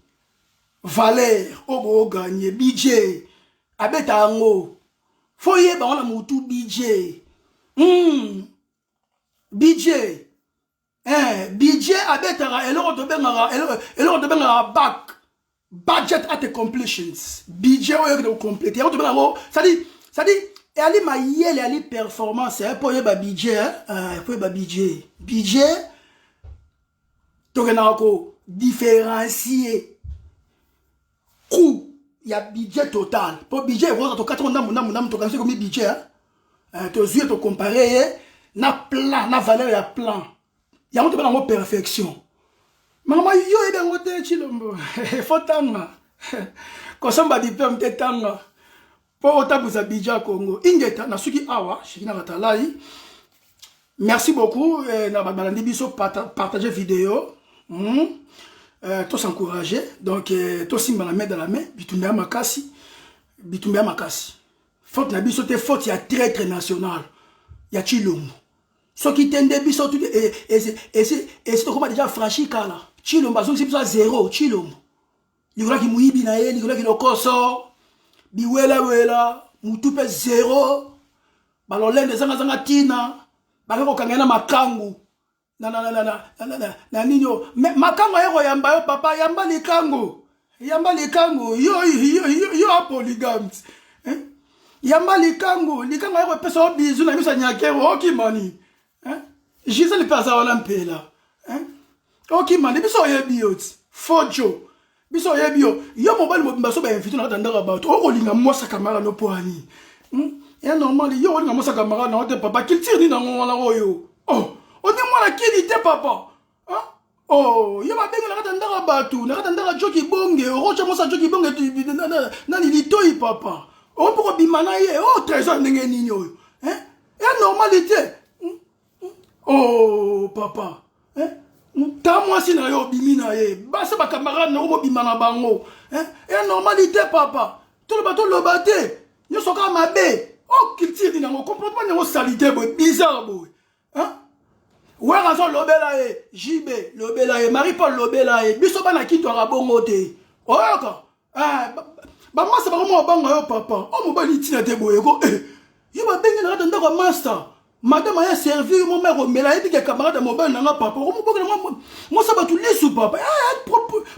valeur oyo booganye. Budget abeta yango, fo yeba ngo na mutu. Budget, Budget, budget abetaka eloko tobengaka BAC, budget at completions. Budget oyo ekende kocompléter yango tobenga yango, c'est-à-dire eyali mayele, eyali performance mpo oyeba budget. Mpo oyeba budget, budget tokendaka kodifférencier coût ya budget total, mpo budget ekozala tokati ngo ndambu ndambu ndambu, tokanisi komi budget. Tozwi ye, tocomparer ye na plan, na valeur ya plan yango, tobenga yango perfection. Makambo yo oyebi yango te, Tshilombo. Fo tanga, kosomba diplôme te, tanga mpo otambusa budget ya Congo. Ingeta na suki awa, Shekina Katalai, merci beaucoup na balandi biso. Partage vidéo, Tos'encourager donc, tosimba la main dans la main. Bitumba ya makasi, bitumba ya makasi. Faute na biso te, faute ya traître national ya Tshilombo. Soki te nde biso esi tokóma déjà franchi kala. Tshilombo azongisi biso a zéro. Tshilombo likolaki moyibi na ye, likolaki lokoso, biwelawela, mutu mpe zéro, balolende ezangazanga ntina. Bake kokanga ye na makangu na nini oyo. Makangu aye koyamba yo, papa. Yamba likangu, yamba likangu. Yo, yo, yo, yo apolygame, yamba likangu. Likangu aye kopesa yo bizu na miso ya nyakero, okimani. Gisele mpe aza wana mpela, okimani. Biso oyebi yo ti fojo, biso oyebi yo. Yo mobali mobimba, so bainviter na kati ya ndako ya bato, okolinga mwasa camarade no mpo ani ya normal. Yo okolinga mwasa camarade na yo te, papa. Culture nini yango wana oyo? Oh, oni mwana kini te, papa. Oh, yo babengi na kati ya ndako ya bato, na kati ya ndako ya joki bonge, okotya mwasa joki bonge nani litoi, papa, oko mpo kobima na ye. O trésor ndenge nini oyo ya normalité? Oh papa eh? Ta mwasi na yo obimi na ye, basi bacamarade na yo bobima na bango eh? Ya normalité papa, toloba toloba te, nyonso kaka mabe. O culture nini yango, comportement yango salite boye, bizarre boye hein? Wera azo lobela ye, JB lobela ye, Marie Paul lobela ye, biso bana kitwaka bongo te. Oyoka eh, bamasa bakoma kobanga yo papa. O mobali ntina te boye ko eh. Yo babengi na kati ndako ya master, madame aya servir mo mère omela, ayebi ke camarade ya mobali na nga papa, okomobokela mwasa bato lisu papa. Eh,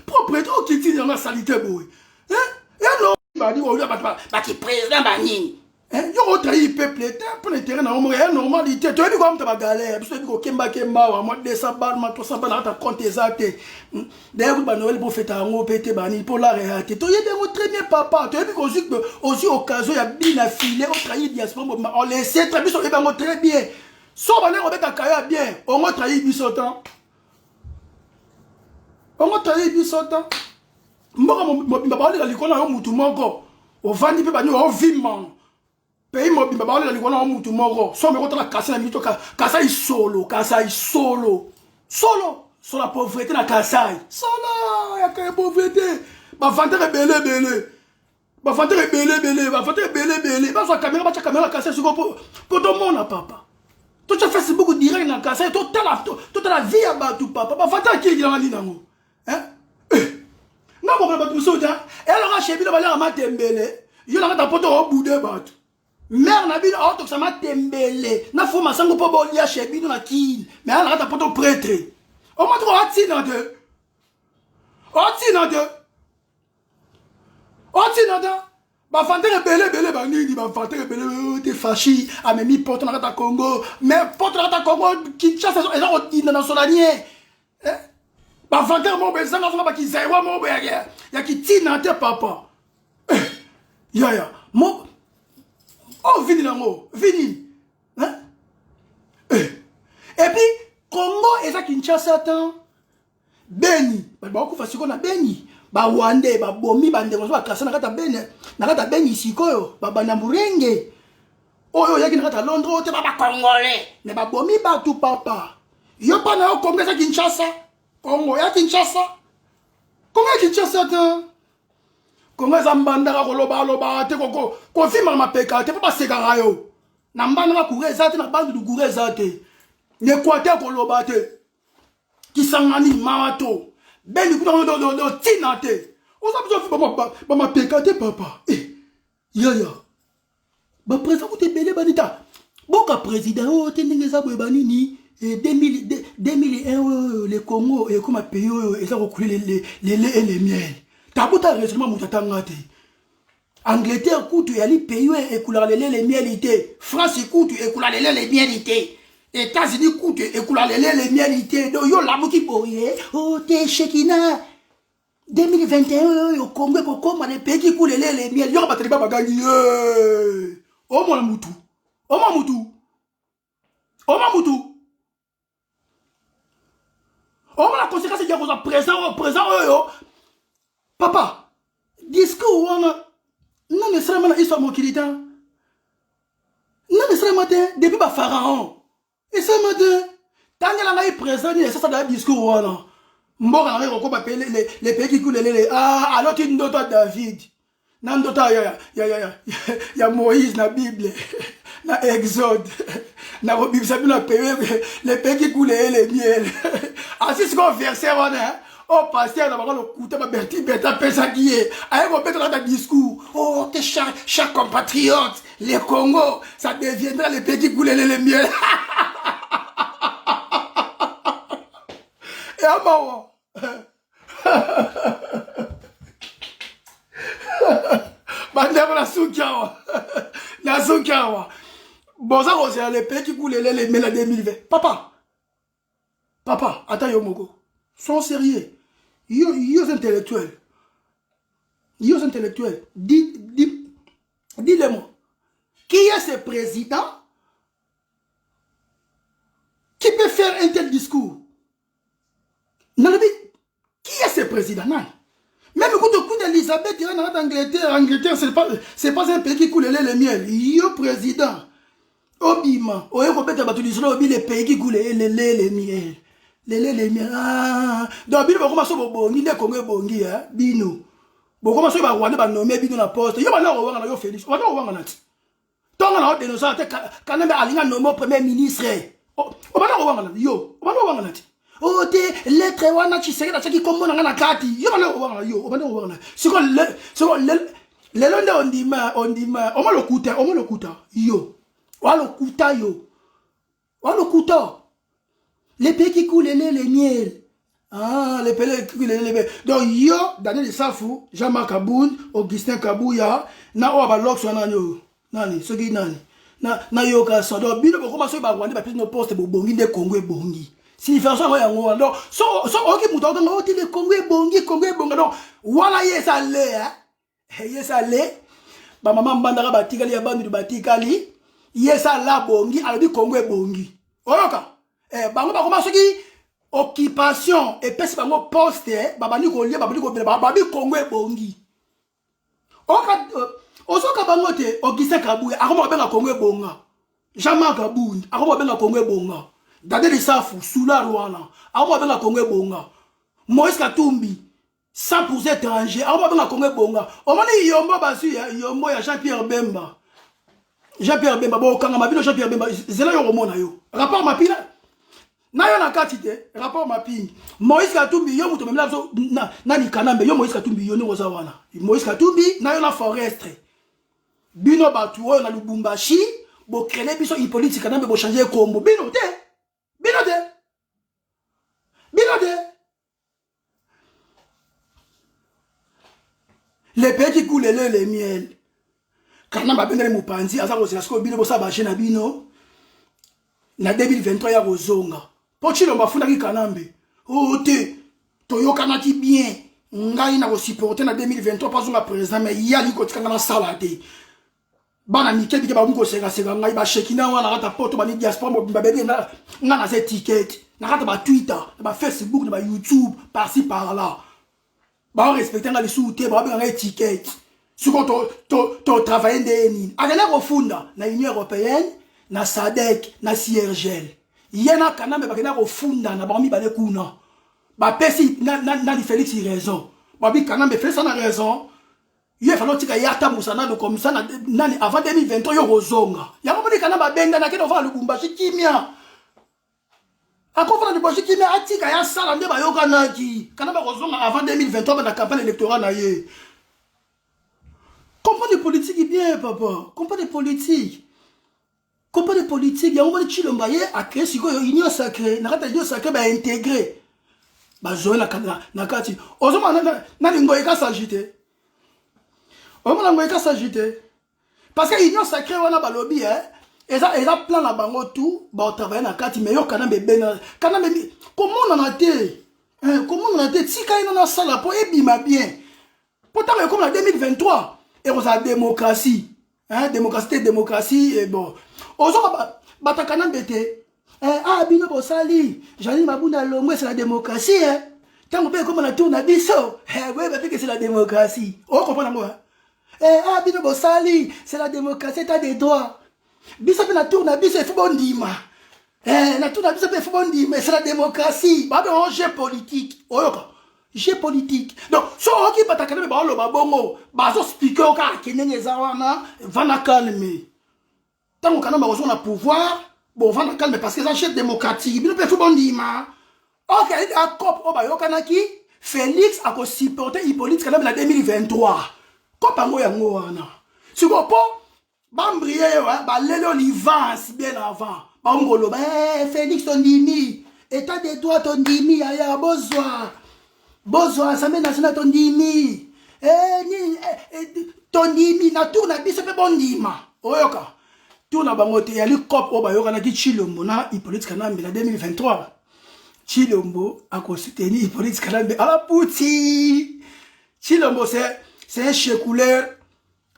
propre te, okitini yanga salite boye eh, eh, badi oyo bato baki président banini. Eh, yo otrahi peuple te mpo na intérêt na yo moko ya normalité. Toyebi koamuta bagalère, biso toyebi kokembakemba awa mwa 200 bal ma 300 bal na kata compte eza te. D'ailleurs kutu banoel bofeta yango mpe te, banini mpo lara ya te, toyebi yango très bien papa. Toyebi kozwi ozwi occasion ya bina file, otrahi diaspora mobima, on le sait très biso, toyebi yango très bien. So bandenge kobetaka yo ya bien, ongo trahi biso tan, ongo trahi biso tan. Mboka mobimba baolela likolo na yo mutu moko, ovandi mpe bani ovima pays mobimba baolela likolo na yo mutu moko. So omeki otala Kasai na minito, Kasai solo, Kasai solo, solo solo ya pauvreté na Kasai, solo ya pauvreté, bavantere ebele ebele, bavantere ebele ebele, bavantere ebele ebele. Bazwa kamera, batya kamera na Kasai sikoyo mpo tomona papa. Totya Facebook direct na Kasai, totala, totala vie ya bato papa. Bavantere akilikilanga nini yango nga bokola bato mosusu te, eloko chez bino baliaka matembele, yo na kata poto obude bato, mare na bino aotokisa matembele na fo masango mpo bolia chez bino na kini, mais ala kata poto prêtre omatuka oatina te, oatina te, oatina te. Bavantere ebele ebele banini, bavantere ebele te. Fashi amemi poto na kati ya Congo, mais poto na kati ya Congo, Kinshasa eza kodinda na solanie. Bavantere moko boye ezanga zonga, bakizaiwa moko boye ya kitina te papa. Yaya mo oyo vini nango vini. Et puis Congo eza Kinshasa tan Beni, bato bakokufa sikoyo na Beni, barwandais babomi bandeko so baklase na kati ya Beni, na kati ya Beni sikoyo babanda Murenge oyo oyaki na kati ya Londres oyo te ba bacongolais, me babomi bato papa. Yo mpa na yo Congo eza Kinshasa, Congo ya Kinshasa, Congo ya Kinshasa te. Congo eza mbandaka, kolobaloba te, kovimaka mapeka te mpo basekaka yo na mbandaka. Courant eza te na Bandundu, courant eza te na Équateur, koloba te, Kisangani mawa to Beni kuna ntina te, oza biso bamapeka te papa. Yaya, baprésident kuta ebele banita boka président oyo te, ndenge eza boye banini. 2001 oyo le Congo ekoma pays oyo eza kocouler le lait et le miel. Tabuta raisonnement, moto atanga te. Angleterre kutu eyali pays oyo ecoulaka le lait le miel te, France kutu ecoulaka le lait le miel te, États-Unis kutu ecoulaka le lait le miel te. Donc yo olamuki boye o te, Shekina, 2021 oyo Congo ekokoma le pays qui coule le lait le miel. Yoka bataliba bagangi ye, omona mutu, omona mutu, omona mutu, omona conséquence ya kozwa présent oyo, présent oyo papa. Discours wana nano esalama na histoire mokili te, nano esalama te depuis bapharaon, esalama te. Tangela ngai président nini esasala ya discours wana, mboka na ngai kokoba le pays qui coule le. Ah, aloti ndoto ya David na ndoto ya Moïse na Bible, na Exode, nakobimisa bino na pays, le pays qui coule le miel. Asi sikoyo verset wana oyo pasteur na bango lokuta baberti berti apesaki ye, aye kobetela na discours: oh te chers compatriotes, le Congo, ça deviendra le pays qui coule le miel. Ya mawa, bandeko, nasuki awa, nasuki awa. Boza kozela le pays qui coule le miel na 2020 papa. Papa, ata yo moko, sois sérieux. Yo, yo intellectuel, yo intellectuel, dis, dis, dis-le-moi, qui est ce président qui peut faire un tel discours? Nalobi, qui est ce président? Nani? Même kutu Queen Elizabeth ira na Angleterre, Angleterre, c'est pas un pays qui coule le lait le miel. Yo président. Obima oye kobeta bato lisolo, obi le pays qui coule lelele miel, lelele miel. Ah. Donc bino bokoma so bobongi nde Kongo ebongi, eh? Bino bokoma soki barwandais banome bino na poste, yo banda kowanga na yo Félix, obanda kowanga na ti ntongo na odenosaka te. Kanambe alinga nomo premier ministre, obanda kowanga na yo, obanda kowanga na ti o te lettre wana Tshisekedi atiaki kombo na nga na kati. Yo banda kowanga na yo, obanda kowanga na siko. Siko lelo nde ondima, ondima oma lokuta, oma lokuta yo, oa lokuta yo, oa lokuta. Le pays qui coule le lait, le miel. Ah, le pays qui coule le lait. Donc yo, Daniel Safu, Jean-Marc Kabund, Augustin Kabuya na oyo balox wana, nani oyo, nani soki nani nayoka so. Donc bino bokoma soki barwandais bapesi no poste, bobongi nde Congo ebongi. Signification yango, yango wana. Donc so oyoki moto akokanga oti le Congo ebongi, Congo ebonga, donc wana ye eza le ye eza le bamama mbandaka batikali ya Bandundu batikali, ye eza la bongi, alobi Congo ebongi. Oyoka bango bakoma soki occupation epesi bango poste, babandi kolia, babandi kobela, babi Congo ebongi. Oka ozoka bango te. Augustin Kabuya akoma kobenga Congo ebonga, Jean-Marc Kabund akoma kobenga Congo ebonga, Daniel Safu sular wana akoma kobenga Congo ebonga, Moïse Katumbi 100 étranger akoma kobenga Congo ebonga. Omoni yombo bazwi ya yombo ya Jean Pierre Bemba, Jean Pierre Bemba bokangama bino. Jean Pierre Bemba, zela yo komona yo rapport mapina na yo na kati te, rapport mapping. Moïse Katumbi, yo moto omemela biso nani? Kanambe. Yo Moïse Katumbi, yo ndenge oza wana, Moïse Katumbi na yo na forestre, bino bato oyo na Lubumbashi bocréer biso Hippolyte Kanambe, bochange kombo. Bino te, bino te, bino te. Le pays qui coule le lait, le miel. Kana babengani mopanzi, aza kozela sikoyo bino bosala baje na bino na 2023 ya kozonga, mpo Tshilombo afundaki Kanambe o te toyokanaki bien, ngai na kosupporte na 2023 mpo azonga président, mais ye alingi kotikanga nasala te. Bana mike mike bakomi kosekaseka ngai, bashekina wana kata poto, bani diaspora mobimba bebi nga naza étiquette na kata batwitter, na bafacebook, na bayoutube, par-ci par-là. Baorespecte nga lisusu te, baobenga nga étiquette. Sikoyo totravaille nde nini? Akende kofunda na Union européenne, na SADC, na CIRGL. Ye na Kanambe bakenda kofunda na bango mibale kuna, bapesi nani? Félix raison. Babi Kanambe, Félix ana raison, ye fallait otika ye atambusa nanu comme ça nani avant 2023 yo kozonga. Yango moni kana babengana, akende kofanda Lubumbashi kimia, akofanda Lubumbashi kimia, atika ye asala nde bayokanaki. Kana bakozonga avant 2023, banda campagne électorale na ye. Comprendre politique bien, papa, comprendre politique, comprendre politique. Yango moni Tshilombo ye acrée sikoyo Union sacrée. Na kati ya Union sacrée baintégré bazoe na kati. Ozomona nani? Ngoyi Kasanji te. Omona Ngoyi Kasanji te, parce que Union sacrée wana balobi eza plan na bango, tout baotravaille na kati. Mais yo Kanambe ebenga Kanambe komonana te, komonana te. Tika ye nano asala mpo ebima bien, mpo ntango ekomi na 2023 ekozala démocratie, hein, démocratie te, démocratie. Bon, ozoka bato ya Kanambe te. Ah, bino bosali Janine Mabunda longwe, c'est la démocratie, eh. Ntango mpe ekóma na tour na biso, boyeba mpe que c'est la démocratie. Okomprendre yango? Ah, bino bosali, c'est la démocratie, état de droit. Biso mpe na tour na biso efo bondima, na tour na biso mpe efo bondima, c'est la démocratie. Babengo jeu politique. Oyoka jeu politique. Donc so oyoki bato Kanambe baoloba bongo, bazoexpliquer yo kaka ke ndenge eza wana, vanda calme. Ntango Kanambe akozwa na pouvoir, bovanda calme, parce que eza jeu démocratique, bino mpe fo bondima. Ok, accord oyo bayokanaki, Félix akosupporte Hippolyte Kanambe na 2023. Kope yango, yango wana. Sikoyo mpo bambrie yo, baleli olivance bien avant, bango koloba Félix tondimi état de droit, tondimi yaya, bozwa, bozwa Assemblée nationale, tondimi nini, tondimi na tour na biso mpe bondima. Oyoka tour na bango te, yali cop oyo bayokanaki Tshilombo na Hippolyte Kanambe na 2023. Tshilombo akosoutenir Hippolyte Kanambe ala puti. Tshilombo c'est un checouleur,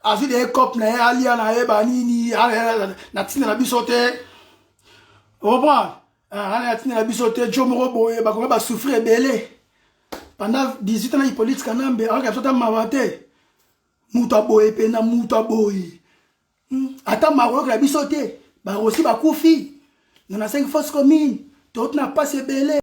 azwi de cop na ye, alia na ye banini na ntina na biso te. Comprendre ana na ntina na biso te. Jo moko boye bakomi basouffrir ebele pendant 18 ans na Hippolyte Kanambe, akoka biso ata mawa te. Moto aboye mpena, moto aboye ata mawa oyokela biso te. Barosi bakufi na 5 fosse commune, touti na mpasi ebele.